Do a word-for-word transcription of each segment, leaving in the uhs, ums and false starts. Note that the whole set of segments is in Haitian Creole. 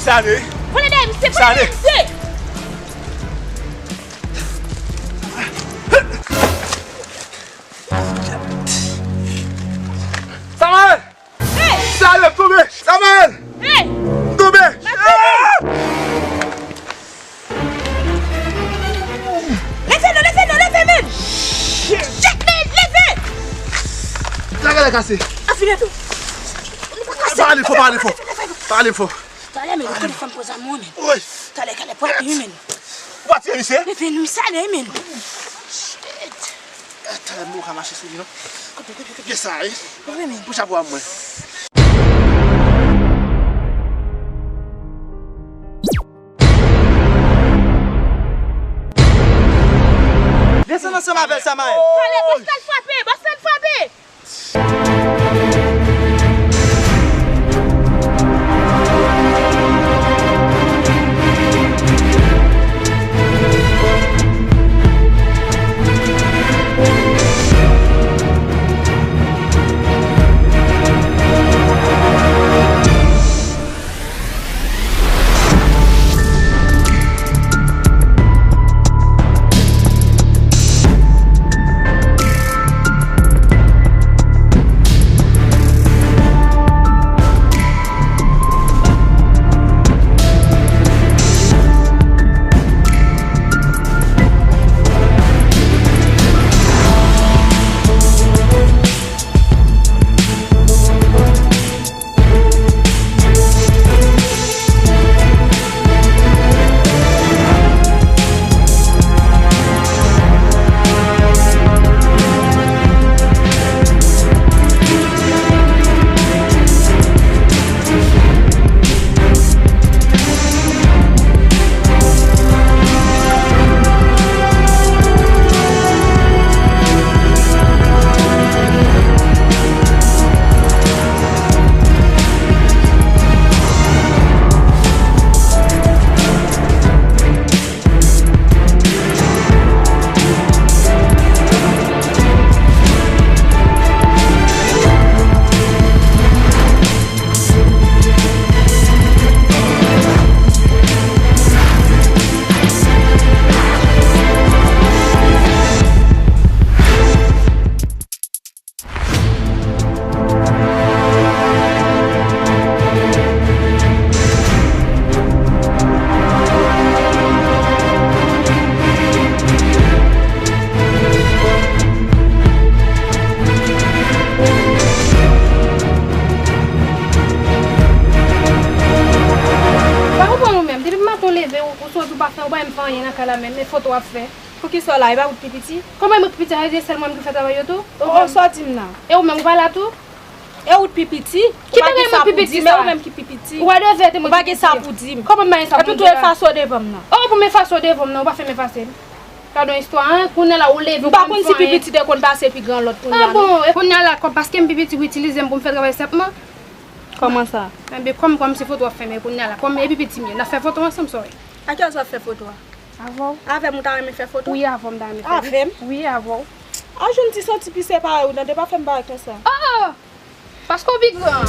Sa ale. Vole dèyè misye, vole dèyè misye. Samael! Hey! Samael, m tonbe! Samael! Hey! M tonbe! Ah! Leve non, leve non, leve, men! Shit, men, leve! Lage la kase. A fini tou. Pa ale fò, pa ale fò. Pa ale fò. Talè, men, ou konnen fò m poze a mwen, men. Woy. Talè, talè, pwati, wi, men. Ou pati, misye? Leve non, m sale, men. Shit. Talè, m pa ka mache sou li, non. Kote, kote, kote? Gen sa, wi. Wi, men. Pou chapo a mwen. Desann ansanm avè l, Samael. Talè, bòs la l frape, bòs la l frape. Pa konprann ou menm. Depi maten w leve, ou, ou soti, ou pa fè, ou pa menm fè anyen nan kay la menm. E foto w ap fè. Poukisa w la? E pa ou k pi piti? Kòman mwen k pi piti a? Sa vle di se sèl mwen ki fè travay yo tou? Oh, sa w di m nan? E ou menm, ou pa la tou? E ou k pi piti? Ki bagay mwen pi piti sa? Ou pa gen sa pou di m, e ou menm ki pi piti. Ou pa devè te mwen ki pi piti. Ou pa gen sa pou di m. Kòman m pa gen sa pou m di la? Epi tou efase w devan m nan. Oh, pou m efase w devan m nan, ou pa fè m efase l. Gade yon istwa, en, kounye a la ou leve, ou pa konn si pi piti te konn pase pi gran lòt kounye a, non? Ah bon, e kounye a la, kòm paske m pi piti, ou itilize m pou m fè travay senpman? Kòman sa? Enben, kòm, kòm se foto w ap fè, men kounye a la, kòm e pi piti m ye, n ap fè foto ansanm, sorry. A ki lè w ap fè foto a? Avè w. Avè m ou ta renmen fè foto? Wi, avè w m ta renmen fè. Avè m? Wi, avè w. A, jwenn ti santi pi separe ou nan de, pa fè m bagay konsa. Oh, oh! Paske w pi gran.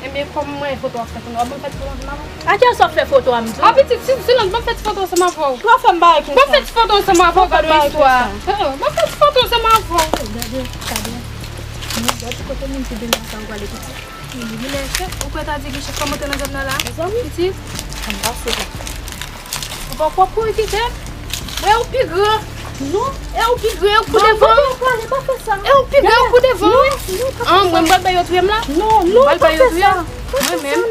Enben, kòm mwen foto ap fè pou nou, w ap ban m fè ti foto ansanm avè w? A ki lè w ap fè foto a, m di w? A pitit, si, silans, ban m fè ti foto ansanm avè w. Twa fè m bagay konsa. Ban m fè ti foto ansanm avè w, gade yon istwa. Ban m fè ti foto ansanm avè w. Gade, gade. Gade kote moun ki vin la sa, ou prale pitit. Milè, chèf, ou kwè ta di gen chèf kòmanse nan zòn nan la? Mezanmi. Pitit. Ann pase la. Ou pa kwè kouri kite m? Mwen ou pi gran. Non. E ou ki gran, ou kou devan. Non, pa fè sa. E ou ki gran, ou kou devan, wi. Non, non, pa fè sa. An, mwen, m pral bay yo touye m la. Non, non, pa fè sa. M pral bay yo touye m. Pa fè sa, non. Mwen menm.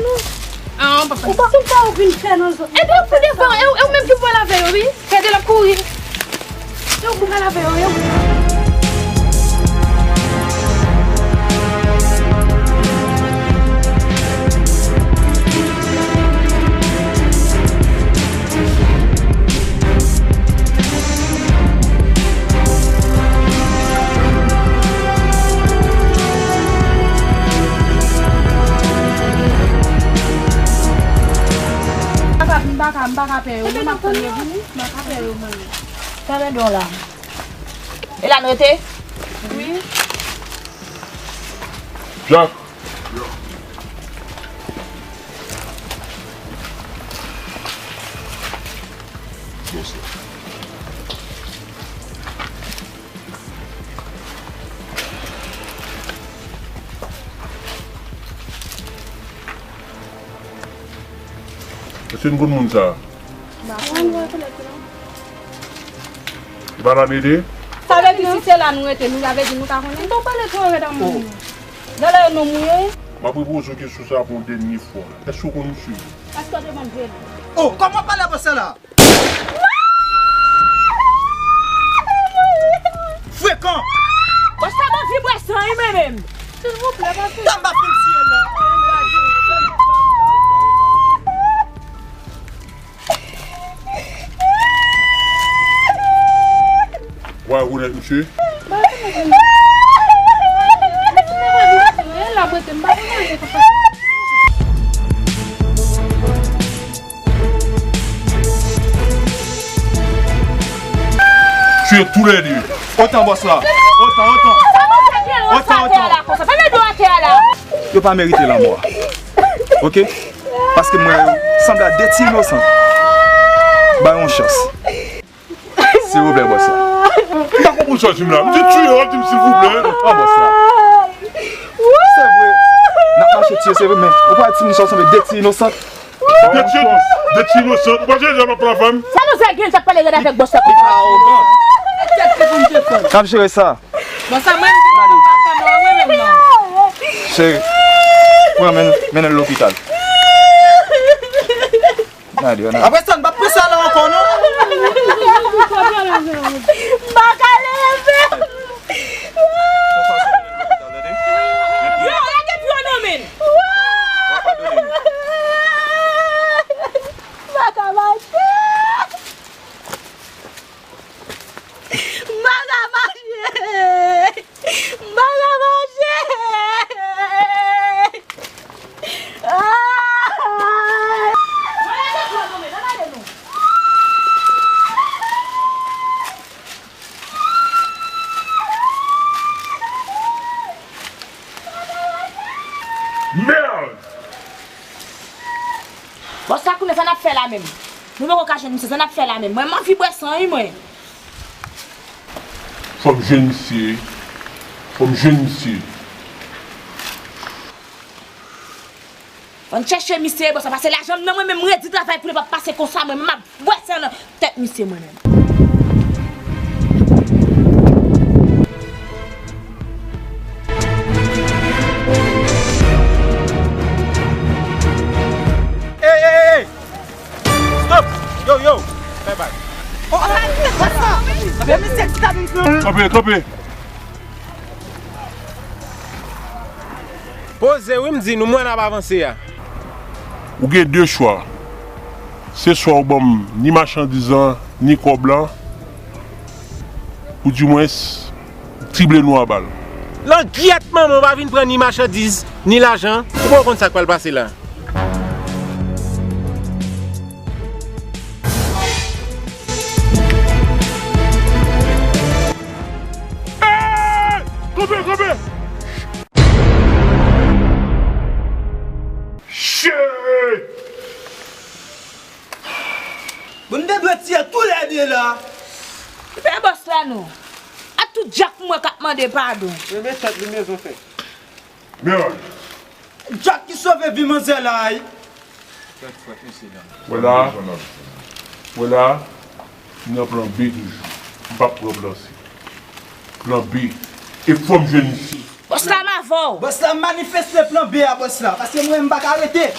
An, pa fè sa. Ou pa konn sa ou vin fè nan zòn. Epi ou kou devan, e ou, e ou menm ki pral avè yo, wi. Gade l ap kouri. E ou pou pral avè yo, e ou. M pa ka, m pa ka, m pa ka pè yo. Non, m ap tann yo vini. M pa ka pè yo, mwen. Fèmen don la. E la n rete? Wi. Jak. Bonswa. Èske n konn moun sa a? M pa konn. Li pa la Dede? Sa vle di si se la nou rete, nou ta vle di nou ka konnen? M pa pale twò rèd a moun. Dèlè yo non mouye. M ap repoze w kesyon sa a pou yon dènye fwa. Èske w konn misye? Èske w te konn vre? Oh, kòman w pale konsa la? Frekan! Bòs la, m anvi bwè san wi mwen menm. Silvouplè, pa fè. Tann m ap fin tiye l la. Ou pa rekonèt misye? Tuer tous les deux. Otan, bòs la. Otan, otan. Otan, otan. Yo pa merite lanmò a. Oke? Paske mwen, sanble a de ti inosan. Ba yo yon chans. Silvouplè, bòs la. M pa konprann sa w di m la. M di tiye, w ap di m silvouplè. Otan, bòs la. Se vre, n ap mache tiye, se vre, men ou pa wè timoun sa yo sanble de ti inosan. De ti, de ti inosan. Ou pa jere zam ap pran fanm. Sa nou fè gen, sa pale rèd avèk bòs la konsa. N ap jere sa. Bòs la, mwen, m te pa fè mwen, mwen menm non. Cheri, pran men, mennen l lopital. Apre sa, n p ap prese ale ankò, non. M pa ka leve. Yo, lage pye w nan men l. M pa ka mache. M pa ka mache. M pa ka mache. Ah! Merde! Bon, sa kounye sa n ap fè la menm? Nou poko ka jwenn misye, sa n ap fè la menm? Mwen, m anvi bwè san wi, mwen. Fò m jwenn misye. Fò m jwenn misye. Ann chèche misye, bon, sa pase lajan m nan mwen menm, m redi travay pou li pa pase konsa, mwen menm m ap bwè san nan tèt misye mwen menm. Ey, ey, ey! Stop! Yo, yo! Bye bye. Oh, oh, oh, oh, oh. Kanpe, kanpe. Poze wi, m di nou, mwen n ap avanse a. Ou gen de chwa. Se swa ou ban m ni machandiz lan, ni kòb lan, oudimwens, ou tible nou a bal. Langyèt manman, ou pa vin pran ni machandiz, ni lajan, ou poko konn sa k pral pase la. Hey! Kanpe, kanpe! Shit! Bon, m te dwe tiye toulède la. Fè bòs la non. Ak tout djak mwen k ap mande padon. Renmen tèt li mezon fè. Merde. Djak ki sove vi manzè la, wi. Wè la, wè la, m nan plan B toujou. M p ap pran plan C. Plan B. E fò m jwenn misye. Bòs la m avè w. Bòs la, manifeste plan B a bòs la, paske mwen, m pa ka rete.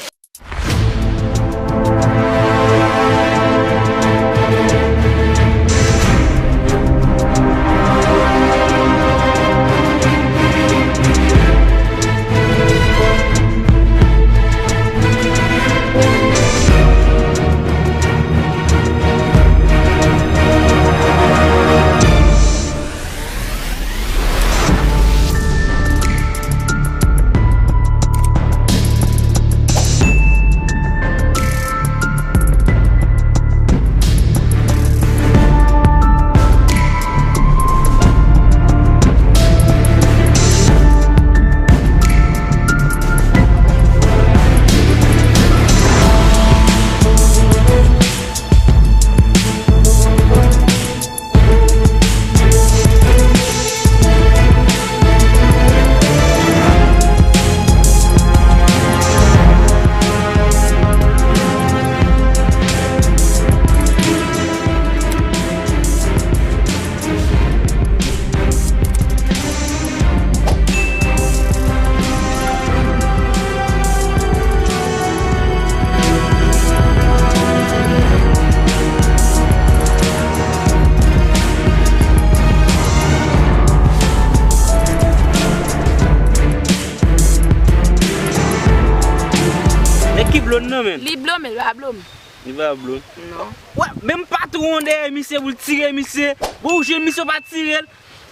Nèg ki blo nan men. Li blo men, li pa blo m. Li pa blo. Non. Wè, menm patwon dèyè misye pou l tire misye. Bon, ou jwenn misye, ou pa tire l.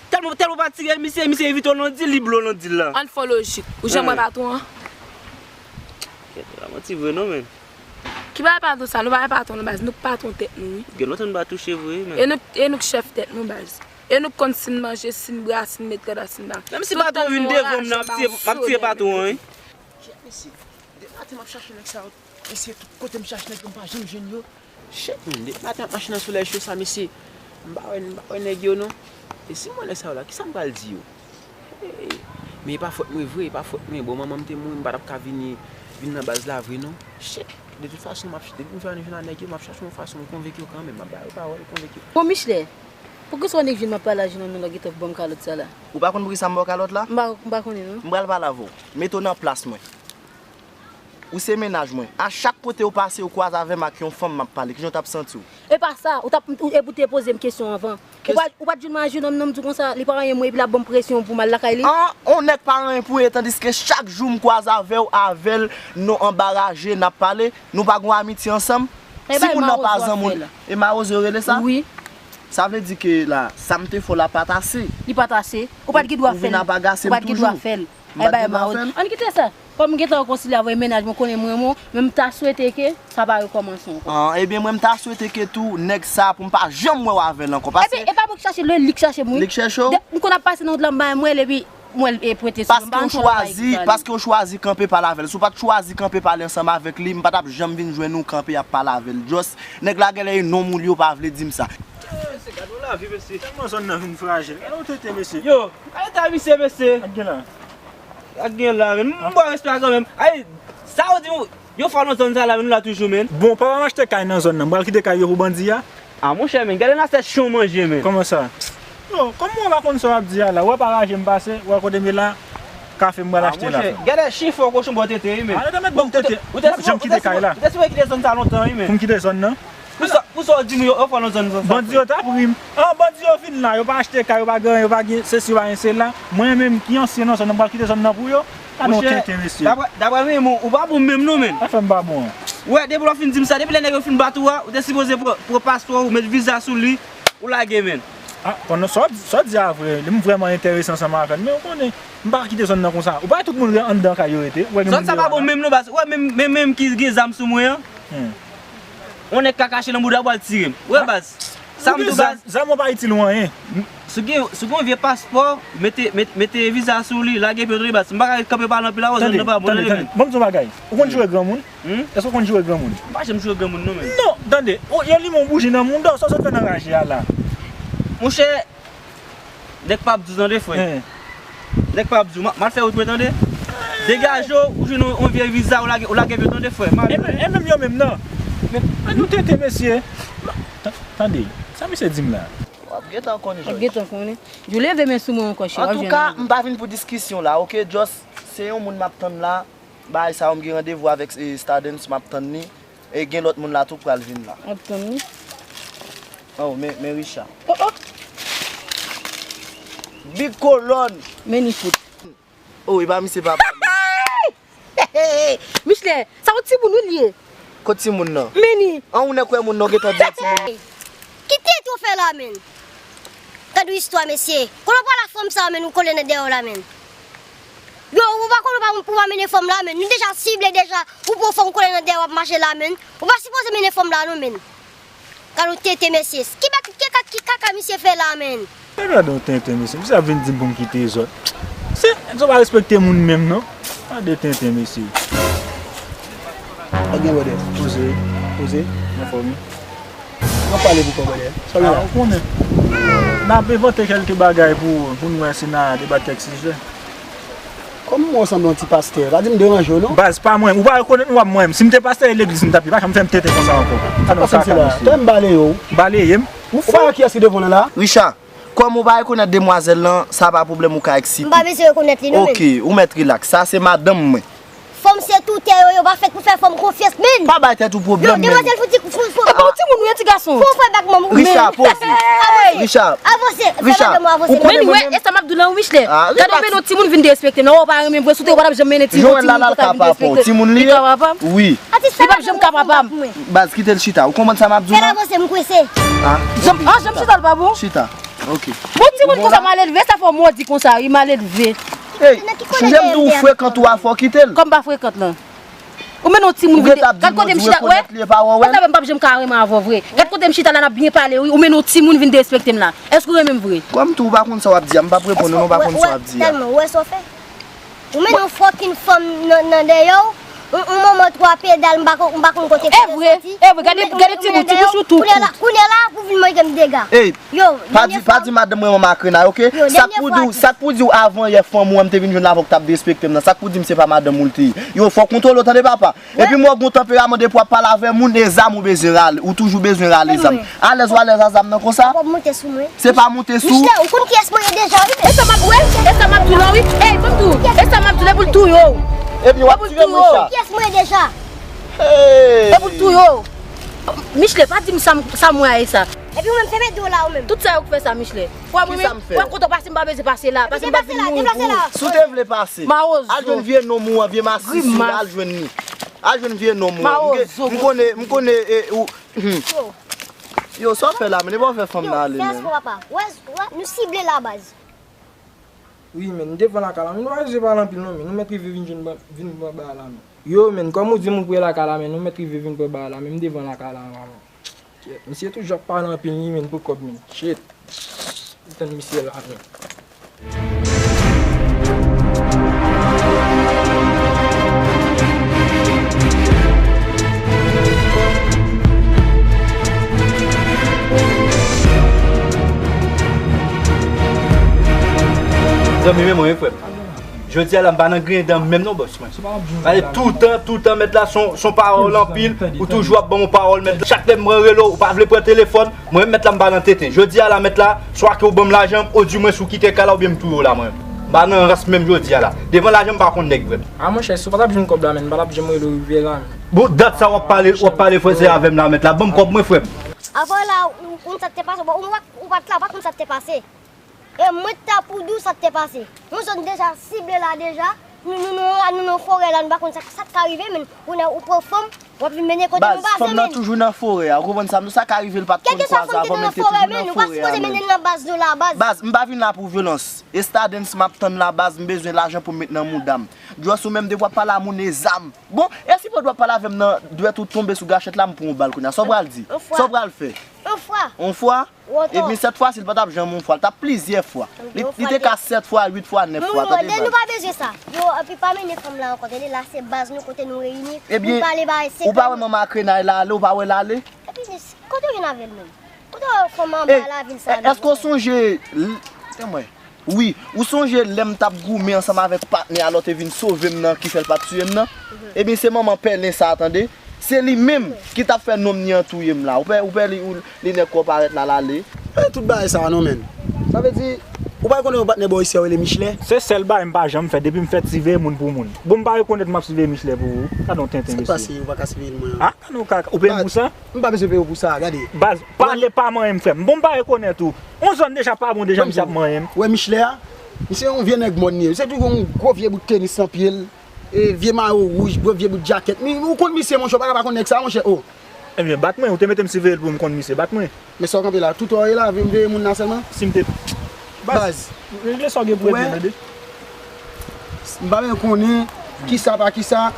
Tèlman, tèlman ou pa tire misye, misye evite w nan dil, li blo nan dil la. Ann fè lojik. Ou janm wè patwon an? Kèt, la manti vre non, men. Ki bagay patwon sa? Nou pa gen patwon nan baz, nou k patwon tèt nou, wi. Gen lontan nou pa touche vre, men. E nou, e nou k chèf tèt nou, baz. E nou k konn si n manje, si n bwè, si n met kòd, si n pa. Menm si patwon vin devan m nan, m ap tiye, m ap tiye patwon an, wi. Kèt, mesye. Depi maten m ap chache nèg sa yo. Mesye, tout kote m chache nèg yo, m pa janm jwenn yo. Shit, man, depi maten m ap mache nan solèy cho sa, mesye. M pa wè, m pa wè nèg yo, non. E si m wè nèg sa yo la, kisa m pral di yo? Hey. Men e pa fòt mwen vre, e pa fòt mwen. Bon, manman m te mouri, m pa t ap ka vini, vin nan baz la vre, non. Shit. De tout fason, m ap, depi m fè ane jwenn a nèg yo, m ap chache yon fason m konvenk yo kanmenm. M ap ba yo pawòl, konvenk yo. Bon, Michelet, poukisa w annik vin m ap pale a jennonm nan lè w gentan ban m kalòt sa la? Ou pa konn poukisa m ba w kalòt la? M pa, m pa konnen, non. M pral pale avè w. Mete w nan plas mwen. Ou se mennaj mwen. A chak kote ou pase, ou kwaze avè m ak yon fanm, m ap pale. Kijan w t ap santi w? E pa sa, ou t ap, ou, epi w te poze m kesyon anvan. Ou pa, ou pa t jwenn mwen a jennonm nan, m di w konsa, li pa anyen mwen, epi l ap ban m presyon pou m al lakay li? An, on nèg pa anyen pou ye, tandiske chak jou m kwaze avè w, avè l, nou anbaraje, n ap pale, nou pa gon amitye ansanm. Timoun nan pa zanmi w. E mawozo yo rele sa? Wi. Sa vle di ke la, sa m te fè w la pa t ase. Li pa t ase. Ou pa t gen dwa fè l. Ou vin ap agase m toujou. Ou pa t gen dwa fè l. M pa t gen dwa fè l. Ann kite sa. Kòm m gentan rekonsilye avè w, e mennaj mwen, konnen m renmen w, men m ta swete ke sa pa rekòmanse ankò. An, ebyen, mwen, m ta swete ke tou, nèg sa, pou m pa janm wè w avè l ankò, paske. Ebyen, e pa mwen ki chache l, li k chache m, wi. Li k chache w? M konn ap pase nan wout la, m ba l, m rele, epi m wè l, e, pwente sou mwen, m pa konn sa l ap pale. Paske w chwazi kanpe pale avè l. Si w pa t chwazi kanpe pale ansanm avèk li, m pa t ap janm vin jwenn ou kanpe ap pale avè l. Just, nèg la genlè e nonm ou li, ou pa vle di m sa. Mesye, gade yon lavi, mesye. Tèlman zòn nan vin frajil. Gade yon tete, mesye. Yo, gade eta misye, mesye. Ak gen la. Ak gen la, men m ba w respè a kanmenm. Ay, sa yo di m, yo fè w nan zòn sa la, men nou la toujou, men. Bon, papa m achte kay nan zòn nan. M pral kite kay yo pou bandi a. A, monchè, men, gade nan sèch yon manje, men. Kòman sa? Yo, kòm mwen pa konn sa w ap di a la, ou wè pa raje m pase, ou wè kote m ye la, kafe m pral achte la. Gade chifon kochon bò tete, wi, men. A, nou te mèt ban m tete. M p ap janm kite kay la. Ou te sipoze kite zòn sa lontan, wi, men. Pou m kite zòn nan? Pou sa, pou sa w di m yo, yo fè w nan zòn sa. Bandi yo t ap ri m. An, bandi yo vin la, yo pa achte kay, yo pa gen anyen, yo pa gen sesi, yo pa gen sela. Mwen menm ki ansyen nan zòn nan, m pral kite zòn nan pou yo. Gade yon tenten, mesye. Daprè, daprè menm ou, ou pa bon menm non, men. Sa fè m pa bon an? Ou wè, depi lè w fin di m sa, depi lè nèg yo fin bat ou a, ou te sipoze pran, pran paspò ou, met viza sou li, ou lage, men. A, konnen sa w di, sa w di a vre, li m vrèman enterese ansanm avè l, men ou konnen, m pa ka kite zòn nan konsa. Ou pa wè tout moun re-, anndan kay yo rete, ou wè gen moun deyò la. Zòn sa pa bon menm non, baz. Ou wè menm, menm, menm ki gen zam sou mwen an? Hmm. On nèg ka kache nan bouda pou al tire m. Ou wè, baz. Sa m di w, baz. Zam ou pa itil ou anyen. Si w gen, si w gen yon vye paspò, mete, met-, mete viza sou li, lage pye w tande, baz. M pa ka ret kanpe pale anpil avè w, zòn nan pa bon, tande, tande, men. Ban m di w yon bagay. Ou konn joure granmoun? Hmm? Èske w konn joure granmoun? M pa janm joure granmoun non, men. Non, tande. Ou, yo limen yon bouji nan mouda w, sa w sot fè nan raje a la? Monchè, nèg p ap di w tande, frè. Hen. Nèg p ap di w, m a, m al fè wout mwen tande. Degaje w, ou jwenn yon, yon vye viza, ou lage, ou lage pye w tande, frè. M ale. E men, e menm yo menm nan. Men, an nou tete, mesye. Ta-, tande, sa misye di m la? W ap gentan konnen, Jòj. W ap gentan konnen. Jou leve men sou mwen ankò, cheri. Antouka, m pa vin pou diskisyon la, oke? Just, se yon moun m ap tann la. Bagay sa yo, m gen randevou avèk, eh, Stardens, m ap tann li. E gen lòt moun la tou k pral vin la. W ap tann li. Oh, men, men Richard. Oh, oh. Big kolòn. Men ni fout. Oh, e pa misye papa. Michelet, sa yon timoun wi l ye. Kot timoun nan? Men ni. An, ou nèk wè moun nan, ou gentan di a timoun. Ki tenten w fè la, menn? Gad yon istwa, mesye. Kote w pral ak fanm sa, menn, ou kole nan dèyè w la, menn? Yo, ou pa konn ou pa, ou pa mennen fanm la, menn. Nou deja sible deja. Ou pran fanm ou kole nan dèyè w ap mache la, menn. Ou pa sipoze mennen fanm la, non, menn. Gad yon tenten, mesye. Ki bak, ki kaka, ki kaka misye fè la, menn? Men gad yon tenten, mesye. Misye ap vin di m pou m kite zòt. Se, zòt pa respekte moun menm, non. Gade tenten, mesye. Sa gen, brother? Poze, poze. Anfòm wi. N ap pale pou kò, brother. Sa w gen la? Ah, ou konnen. N ap envante kèlke bagay pou, pou n wè si n a deba kèk sijè. Kòm ou sanble yon ti pastè, pa di m deranje w, non. Baz, pa mwen. Ou pa rekonèt mwen, mwen. Si m te pastè legliz, m t ap ye. Pa janm fè m tenten konsa ankò. Sa nan kaka, mesye. Tè m baleye w. Baleye m? Ou pa wè kiyès ki devan w la? Richard, kòm ou pa rekonèt demwazèl lan, sa pa pwoblèm, ou ka eksite. M pa bezwen rekonèt li, non, menn. Oke, ou mèt rilaks. Sa se madanm mwen. Fanm se toutè yo, yo pa fèt pou fè fanm konfyans, menn. Pa bay tèt ou pwoblèm, menn. Yo, demwazèl fouti, fou, fou. E pa yon timoun ou ye, ti gason. Fò fè bak manm. Richard, poze. Avanse. Richard. Avanse. Fè bak manm avanse. Ou konnen mwen menm. Men wè, e sa m ap di w lan, wi, Michelet. Gade, ou mennen yon timoun vin derespekte m nan, wè, ou pa renmen m vre, si w te wè w t ap janm mennen timoun, timoun vin derespekte m. Li ka papa m? Wi. Li p ap janm ka papa m. Baz, kite l chita. Ou konprann sa m ap di w lan? Fè l avanse, m kwese. Ah, janm, ah, janm chita l pa bon? Chita. Ok. Bon, timoun konsa mal elve, sa fè w mòdi konsa, wi, mal elve. Ey, chanje m di w frekan tou a, fò w kite l. Kòm pa frekan lan. Ou mennen yon timoun vin de, gad kote m chita, wè. Ou gentan ap di w rekonèt li, e pa wè w wè l. Ou sav m p ap janm ka renmen avè w vre. Gad kote m chita la, n ap byen pale, wi. Ou mennen yon timoun vin derespekte m la. Èske ou renmen m vre? Kòm tou ou pa konn sa w ap di a, m p ap reponn ou non, ou pa konn sa w ap di a. Tèlman, ou wè sa w fè? Ou mennen yon fucking fanm nan, nan dèyè w, yon, yon manman twa pedal, m pa konn, m pa konn kote kote soti. E vre, e vre, gade, gade ti bouch, ti bouch ou tou kout. Kounye a la, kounye a la, pou vin mande m dega. Ey, yo, pa di, pa di madanm mwen manman akrenay, ok? Sa k pou di w, sa k pou di w avan yè fanm ou an m te vin jwenn avè w k t ap derespekte m nan, sa k pou di m se pa madanm ou l te ye? Yo, fò w kontwole w tande papa. Epi m wè w gon tanperaman depi w ap pale avè moun, e zam ou bezwen rale, ou toujou bezwen rale zam. Alèz ou alèz a zam nan konsa? W ap monte sou mwen. Se pa monte sou. Michelet, ou konn kiyès mwen ye deja, wi, men. E sa m ap, wè, e sa m ap di w lan, wi. Ey, ban m di w, e sa m ap di w, e pou l touye w. Epi w ap tire m, Richard. Kiyès mwen ye deja? Hey. E pou l touye w. Michelet, pa di m sa m, sa m wè a e sa. Epi ou menm, fèmen do w la, ou menm. Tout sa yo k fè sa, Michelet. Wè, mwen, wè, kote w pase, m pa bezwen pase la. Pase m pa vin mouri pou ou. Si w te vle pase, al jwenn vye nonm ou an, vye masisi, al jwenn li. Al jwenn vye nonm ou an. M konnen, m konnen, e, ou, hmm. Yo, sa w fè la, men, e pa w fè fanm nan ale, men. Wè, wè, nou sible la, baz. Wi, men, nou devan lakay la, men, nou pa bezwen pale anpil, non, men, nou mèt rive vin jwenn ban, vin pran bagay la, men. Yo, men, kòm ou di m ou pre lakay la, men, nou mèt rive vin pran bagay la, men, m devan lakay la, men. Shit, misye toujou ap pale anpil li menm pou kòb menm. Shit. Ou tann misye la menm. Zanmi men mwen, wi, frè m. Jodi a la, m pa nan griyen dan menm non, bòs mwen. Gade, toutan, toutan, mèt la, son, son pawòl anpil, ou toujou ap ban m yon pawòl, mèt la. Chak lè m rele w, ou pa vle pran telefòn, mwen menm, mèt la, m pa nan tenten. Jodi a la, mèt la, swa ke ou ban m lajan, ou di mwen si w kite kay la, oubyen m touye w la, mwen menm. M pa nan rans menm jodi a la. Devan lajan, m pa konn nèg vrèman. A, monchè, si w pa t ap jwenn kòb la, menm, m pa t ap janm rele w rive la, menm. Bon, dat sa w ap pale, w ap pale franse avè m la, mèt la. Ban m kòb mwen, frè m. Avan la, ou, ou konn sa k te pase, bon, ou, ou pa t la, ou pa t konn sa k te pase. E mwen t la pou di w sa k te pase. Nou zòn deja sible la deja. Nou, nou, nou, nou, nou nan forè la, nou pa konn sa, sa k ka rive, men ou nan, ou pran fanm, w ap vin mennen kote nou pase, men. Baz, fanm nan toujou nan forè a, ou konprann sa, nou sa ka rive l pa t konn kwaze avan, men l te toujou nan forè a, men. Kèlkeswa fanm ki te nan forè, men nou pa sipoze mennen l nan baz nou la, baz. Baz, m pa vin la pou vyolans. E Stardens m ap tann la, baz, m bezwen lajan pou m met nan mouda m. Just ou menm depi w ap pale a moun e zam. Bon, e si w ap pale avè m nan dwèt ou tonbe sou gachèt la, m pran yon bal kounye a. Sa w pral di? Sa w pral fè? Yon fwa. Yon fwa? Epi sèt fwa, si l pa t ap janm yon fwa, l t ap plizyè fwa. Li, li te ka sèt fwa, uit fwa, nèf fwa, tande baz. Nou pa bezwen sa. Yo, epi pa mennen fanm la ankò, tande, la se baz nou kote nou reyini. Ebyen, ou pa wè manman akrenay la ale, ou pa wè l ale? Epi, kote w jwenn avè l menm? Kote w wè fanm anba lavil sa menm? Èske w sonje, l-, tande mwen. Wi, ou sonje lè m t ap goumen ansanm avèk patnè a, lè w te vin sove m nan, ki fè l pa t tiye m nan? Ebyen, se manman pèlen sa a, tande. Se li menm ki t ap fè nonm ni an touye m la. Ou pè, ou pè li, ou, li nèg kò parèt la, l ale. Fè tout bagay sa a non, menn. Sa vle di, ou pa rekonèt yon patnè bò isi a yo rele Michelin? Se sèl bagay m pa janm fè depi m fèt, siveye moun pou moun. Bon, m pa rekonèt m ap siveye Michelin pou ou. Gade yon tenten, mesye. Sa k pase, ou pa ka siveye mwen an? Ah, gade yon kaka. Ou peye m pou sa? M pa bezwen peye w pou sa, gade. Baz, pale pa manyen m, frè m. Bon, m pa rekonèt ou. Yon zòn deja pa bon, deja misye ap manyen m. Ou wè Michelin a? Misye yon vye nèg mòn li ye. Se toujou yon gwo vye bout tenis nan pye l. E vye mayo wouj, gwo vye bout djakèt. Mi, ou konn misye, monchè, ou pa ka pa konn nèg sa, monchè, o. Ebyen, bat mwen, ou te mete m siveye l pou m konn misye, bat mwen. Men sa w kanpe la, tout ou ye la, vin veye moun nan sèlman? Si m te... Baz. Regle sa w gen pou regle, tande. M pa menm konnen kisa pa kisa,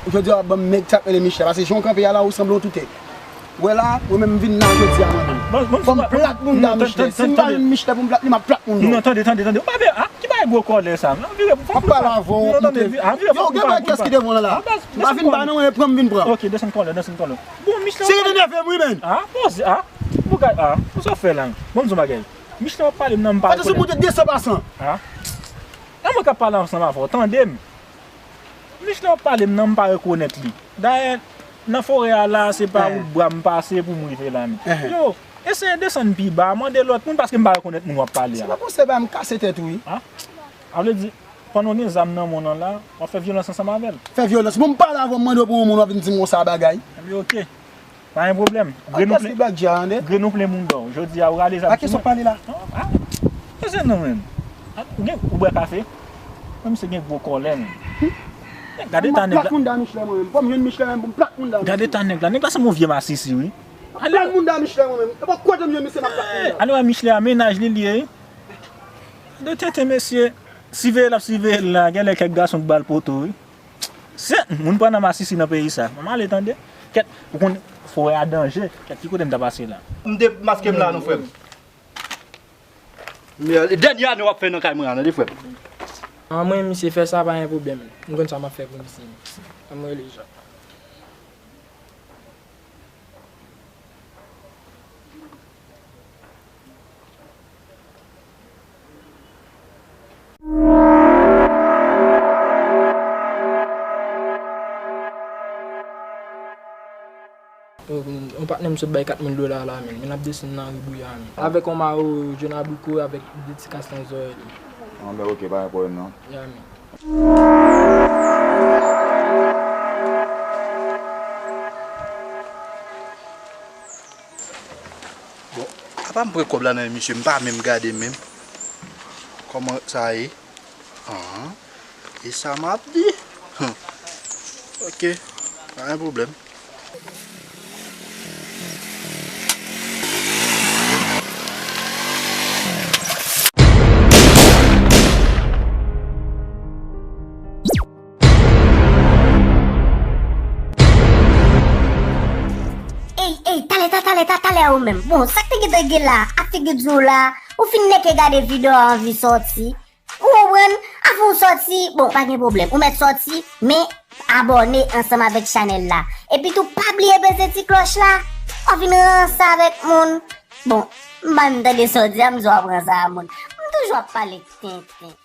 jodi a w ap ban m nèg sa k rele Michelin. Paske jan w kanpe a la, ou sanble yon toutè. Wè la, mwen menm m vin la jodi a mwen menm. Fò m plat moun nan Michelin. Si m pa jwenn Michelin pou m plat li, m ap plat moun nan. Non, tande, tande, tande. Ou pa vle, ah, ki bagay gwo kòlè sa? M ap pale avè w. Yo, gen bagay kès ki devan w la. M pa vin ba non, e pran m vin pran. Ok, desann kòlè, desann kòlè. Bon, Michelin. Se te nève m wi, menn. Ah, poze, ah. Pou gad, ah, pou sa w fè la? Bon, m di w bagay. Michelin ap pale m nan, m pa rekonèt. Pase monte de san pa san. Ah. E mwen k ap pale ansanm avè w, tande m. Michelin ap pale m nan, m pa rekonèt li. Dayè, nan forè a la, se pa wout bwa m pase pou m rive la menm. Yo, eseye desann pi ba, mande lòt moun, paske m pa rekonèt moun w ap pale a. Se pa konsèy ba m kase tèt ou wi. Ah? A vle di, pandan w gen zam nan men w lan la, w ap fè vyolans ansanm avè l. Fè vyolans? Bon, m pale avè w, m mande w pou yon moun, w ap vin di m konsa bagay. Ebyen, ok. Pa gen pwoblèm. Grenn ou plen, grenn ou plen moun dò. Jodi a, ou rale zam sou mwen. A kiyès w ap pale la? Non, ah, mesye non, menm. Ah, ou gen, ou bwè kafe? Mwen, misye gen gwo kòlè, menm. Gade ta nèg la. M ap plat moun dan Michelin, mwen menm. Fò m jwenn Michelin menm pou m plat moun dan Michelin. Gade ta nèg la. Nèg la sanble yon vye masisi, wi. M ap plat moun dan Michelin, mwen menm. E pa kote m jwenn misye, m ap plat moun dan. Ale wè Michelin a, mennaj li, li ye, wi. Gade tenten, mesye. Siveye l ap siveye l la. Genlè kèk gason k ba l poto, wi. Se moun pran nan masisi nan peyi sa. Manman ale tande. Kèt, ou konn forè a danje. Kèt, ki kote m ta pase la? M demaske m la non, frè m. Men, dènye ane w ap fè nan kay mwen an, tande, frè m. An mwen, misye fè sa, pa gen pwoblèm. M konn sa m ap fè pou misye. An mwen, rele Jan. Yon patnè m sot bay kat mil dola la menm, men n ap desann nan ri Bouya menm. Avèk yon mayo jòn abriko, avèk de ti kas nan zòrèy li. Anben, ok, pa gen pwoblèm non. Ya menm. Bon, apa m pran kòb la nan men misye, m pa menm gade menm. Kòman sa ye? An, e sa m ap di? Hum. Ok, pa gen pwoblèm. Ey, ey, talè, ta, talè, ta, talè ou menm. Bon, sa k te gentan gen la, ak figi di w la, ou fin nèke gade videyo a anvi sòti. Ou konprann? Avan w sòti, bon, pa gen pwoblèm. Ou mèt sòti, men abòne ansanm avèk chanèl la. Epi tou, pa bliye peze ti klòch la. W ap vin ranse avèk moun. Bon, m pa menm tande sa w di a, m di w ap ranse a moun. M toujou ap pale tenten.